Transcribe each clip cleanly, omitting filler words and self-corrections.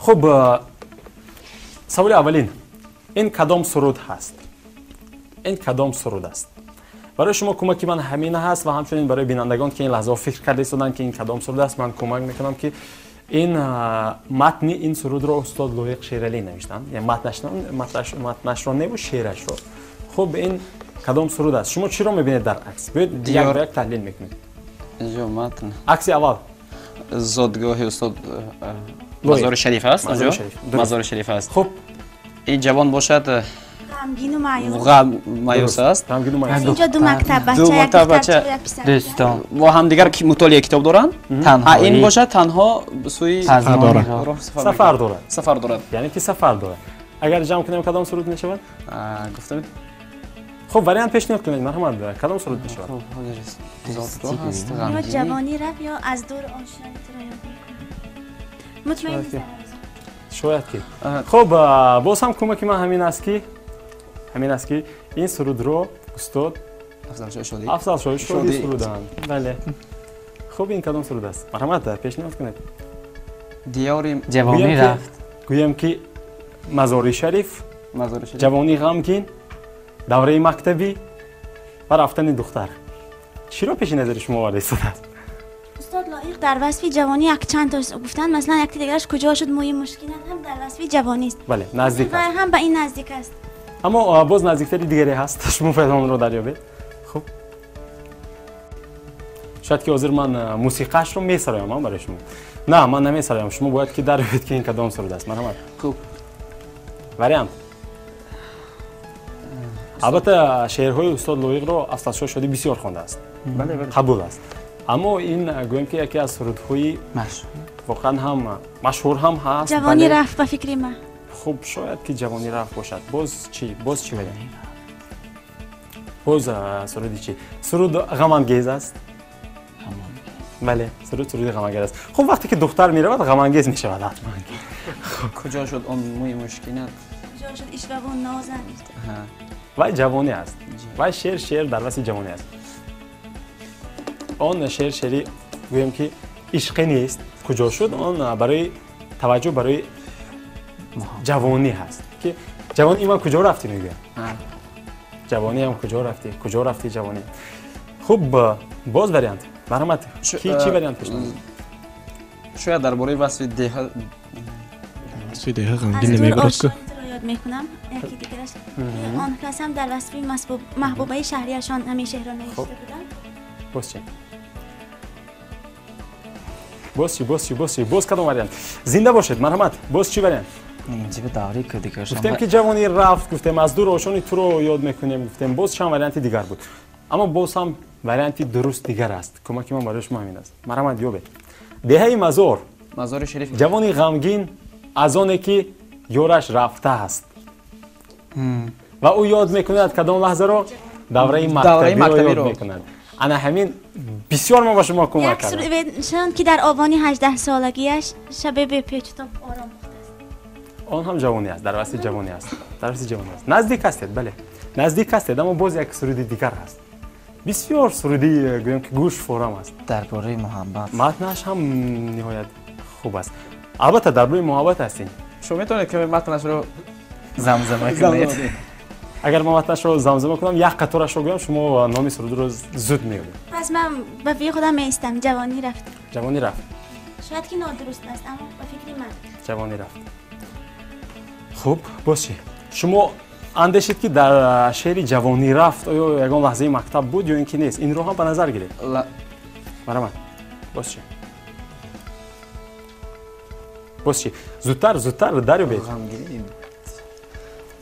Хуб, саволи аввалин. Ин кадом суруд ҳаст? Ин кадом суруд аст? Барои шумо кӯмаки ман ҳамин ҳаст ва ҳамчунин барои бинандагон, ки ин лаҳзаҳо фикр карда истоданд, ки ин кадом суруд аст, ман кӯмак мекунам, ки ин матни ин сурудро устод Лоиқ Шералӣ навиштанд. Яъне матнашро неву шеърашро. Хуб, ин кадом суруд аст? Шумо чиро мебинед дар акс? Биёед як ба як таҳлил мекунем. Инҷо матн. Акси аввал. Зодгоҳи устод Мазори Шариф аст. Мазори Шариф аст. Хуб. Ин ҷавон бошад ғамгину маъюс. Маъюс аст. Инҷо ду мактаббача, як писар. Дӯстон бо ҳамдигар мутолиаи китоб доранд. Ин бошад танҳо сӯи сафар дорад. Сафар дорад. Яъне ки сафар дорад. Агар ҷамъ кунем кадом суруд мешавад? Гуфтам. Хуб, вариант пешниҳод кунед, марҳамат, кадом суруд мешавад? Ё ҷавонӣ рафт, ё аз дур ошнои туро ёд мекунам. Мутмаин нестам. Шояд ки. Хуб, боз ҳам кӯмаки ман ҳамин аст, ки ин сурудро устод Афзалшоҳи Шодӣ суруданд. Бале. Хуб, ин кадом суруд аст? Марҳамат, пешниҳод кунед. Диёри ҷавонӣ рафт. Гӯям ки Мазори Шариф, ҷавонии ғамгин, давраи мактабӣ ва рафтани духтар. Чиро пеши назари шумо оварда истодааст? Устод Лоиқ дар васфи ҷавонӣ якчанд то гуфтанд, масалан якти дигараш куҷо шуд мӯи мушкинат ҳам дар васфи ҷавонист. Бале, наздик аст. Ҳам ба ин наздик аст. Аммо боз наздиктари дигаре ҳаст, шумо бояд онро дарёбед. Хуб, шояд ки ҳозир ман мусиқаашро месароям барои шумо. На, ман намесароям, шумо бояд ки дарёбед, ки ин кадом суруд аст. Марҳамат. Хуб, вариант. Албатта шеърҳои устод Лоиқро Афзалшоҳ Шодӣ бисёр хондааст, қабул аст. Аммо ин гӯем ки яке аз сурудҳои воқеан ҳам машҳур ҳам ҳаст. Ҷавонӣ рафт ба фикри ман. Хуб, шояд ки ҷавонӣ рафт бошад. Боз чӣ? Боз чӣ вариант? Боз суруди чӣ? Суруд ғамангез аст. Бале, суруд суруди ғамангез аст. Хуб, вақте ки духтар меравад, ғамангез мешавад ҳатман. Куҷо шуд он мӯи мушкинат? Куҷо шуд ишваву нозат? Вай ҷавонӣ аст. Вай шеър дар васфи ҷавонӣ аст. Он шеър шеъри гӯем ки ишқӣ нест. Куҷо шуд он барои таваҷҷӯҳ барои ҷавонӣ ҳаст, ки ҷавонӣ ман куҷо рафтӣ мегӯям. Ҷавониам куҷо рафтӣ? Куҷо рафтӣ ҷавонӣ? Хуб, боз вариант. Марҳамат, ки чӣ вариант пешниҳод? Шояд дар бораи васфи деҳа. Васфи деҳа ғамгин намебарад ку? Ёд мекунам яке дигараш. Он кас ҳам дар васфи маҳбубаи шаҳрияшон ҳамин шеърро навишта буданд. Боз чӣ? Боз чӣ? Боз чӣ? Боз чӣ? Боз кадом вариант? Зинда бошед, марҳамат. Боз чӣ вариант? Гуфтем ки ҷавонӣ рафт, гуфтем аз дур ошони туро ёд мекунем, гуфтем боз чанд варианти дигар буд. Аммо боз ҳам варианти дуруст дигар аст. Кӯмаки ман барои шумо ҳамин аст. Марҳамат, ёбед. Деҳаи Мазор. Мазори Шариф. Ҷавони ғамгин аз оне ки ёраш рафтааст. Ва ӯ ёд мекунад кадом лаҳзаро? Давраи мактабиро ёд мекунад. Ана ҳамин бисёр ман ба шумо кӯмак кардам. Як суруд ки дар овони 18 солагиаш шаби бепечутоб ором мухтааст. Он ҳам ҷавонӣ аст, дар васфи ҷавонӣ аст. Дар васфи ҷавонӣ аст. Наздик ҳастед, бале. Наздик ҳастед, аммо боз як суруди дигар ҳаст. Бисёр суруди гӯем ки гӯш форам аст. Дар бораи муҳаббат. Матнаш ҳам ниҳоят хуб аст. Албатта дар бораи муҳаббат ҳастем. Шумо метавонед каме матнашро замзама кунед? Агар ман матнашро замзама кунам, як қаторашро гӯям, шумо номи сурудро зуд меёбед. Пас ман ба фикри худам меистам. Ҷавонӣ рафт. Ҷавонӣ рафт. Шояд ки нодуруст аст, аммо ба фикри ман. Ҷавонӣ рафт. Хуб, боз чӣ? Шумо андешед ки дар шеъри ҷавонӣ рафт оё ягон лаҳзаи мактаб буд ё ин ки нест? Инро ҳам ба назар гиред. Марҳамат, боз чӣ? Боз чӣ? Зудтар, зудтар дарёбед.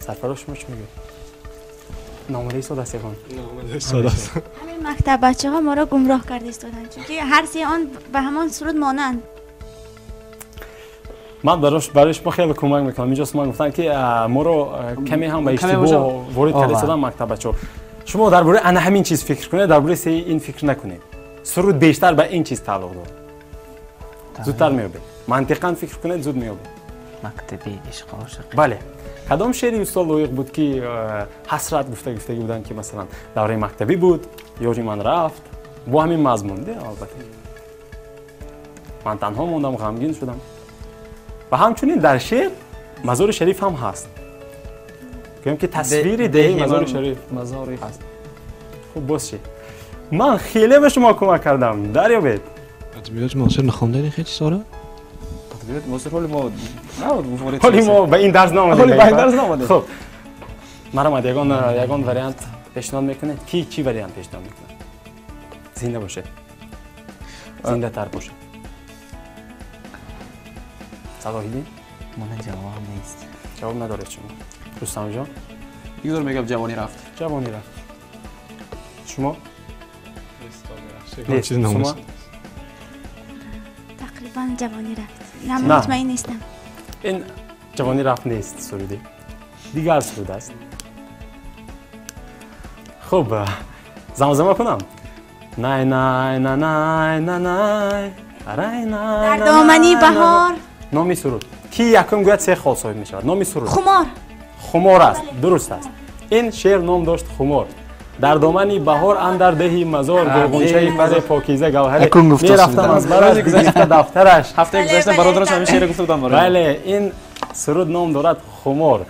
Сарфароз, шумо чӣ мегӯед? Номадаи истодаст ягон? Номадаи истодаст. Ҳамин мактаббачаҳо моро гумроҳ карда истоданд, чунки ҳар се он ба ҳамон суруд монанд. Ман барои шумо хеле кӯмак мекунам. Инҷо ман гуфтам ки моро каме ҳам ба иштибоҳ ворид карда истоданд мактаббачаҳо. Шумо дар бораи ана ҳамин чиз фикр кунед, дар бораи сеи ин фикр накунед. Суруд бештар ба ин чиз тааллуқ дорад. Зудтар меёбед. Мантиқан фикр кунед, зуд меёбед. Мактаби ишқ ошиқ. Бале. Кадом шеъри устод Лоиқ буд ки ҳасрат гуфтагӣ буданд, ки масалан давраи мактабӣ буд, ёри ман рафт, бо ҳамин мазмун, де, албатта. Ман танҳо мондам, ғамгин шудам. Ва ҳамчунин дар шеър Мазори Шариф ҳам ҳаст. Гӯем ки тасвири деҳи Мазори Шариф ҳаст. Хуб, боз чӣ? Ман хеле ба шумо кӯмак кардам. Дарёбед. Адабиёти муосир нахондаед ин хел чизҳоро? Адабиёти муосир ҳоли мо набуд. Ҳоли мо ба ин дарс наомадем. Ҳоли ба ин дарс наомадем. Хуб, марамад, ягон вариант пешниҳод мекунед? Ки чӣ вариант пешниҳод мекунад? Зинда бошед, зиндатар бошед. Салоҳиддин? Мана ҷавоб нест. Ҷавоб надоред шумо. Рустамҷон? Бигзор мегӯям ҷавонӣ рафт. Ҷавонӣ рафт. Шумо? Нест. Шумо? Тақрибан ҷавонӣ рафт. На, мутмаин нестам. Ин ҷавонӣ рафт нест, суруди. Дигар суруд аст. Хуб, замзама кунам. Най най на най на най рай най. Дар домани баҳор. Номи суруд. Ки якум гӯяд се хол соҳиб мешавад. Номи суруд. Хумор. Хумор аст. Дуруст аст. Ин шеър ном дошт Хумор. Дар домани баҳор андар деҳи Мазор гулғунчаи паре покиза гавҳаре мерафтам аз бараш гирифта дафтараш. Ҳафтаи гузашта бародараш ҳамин шеърро гуфта буданд барои. Бале, ин суруд ном дорад Хумор.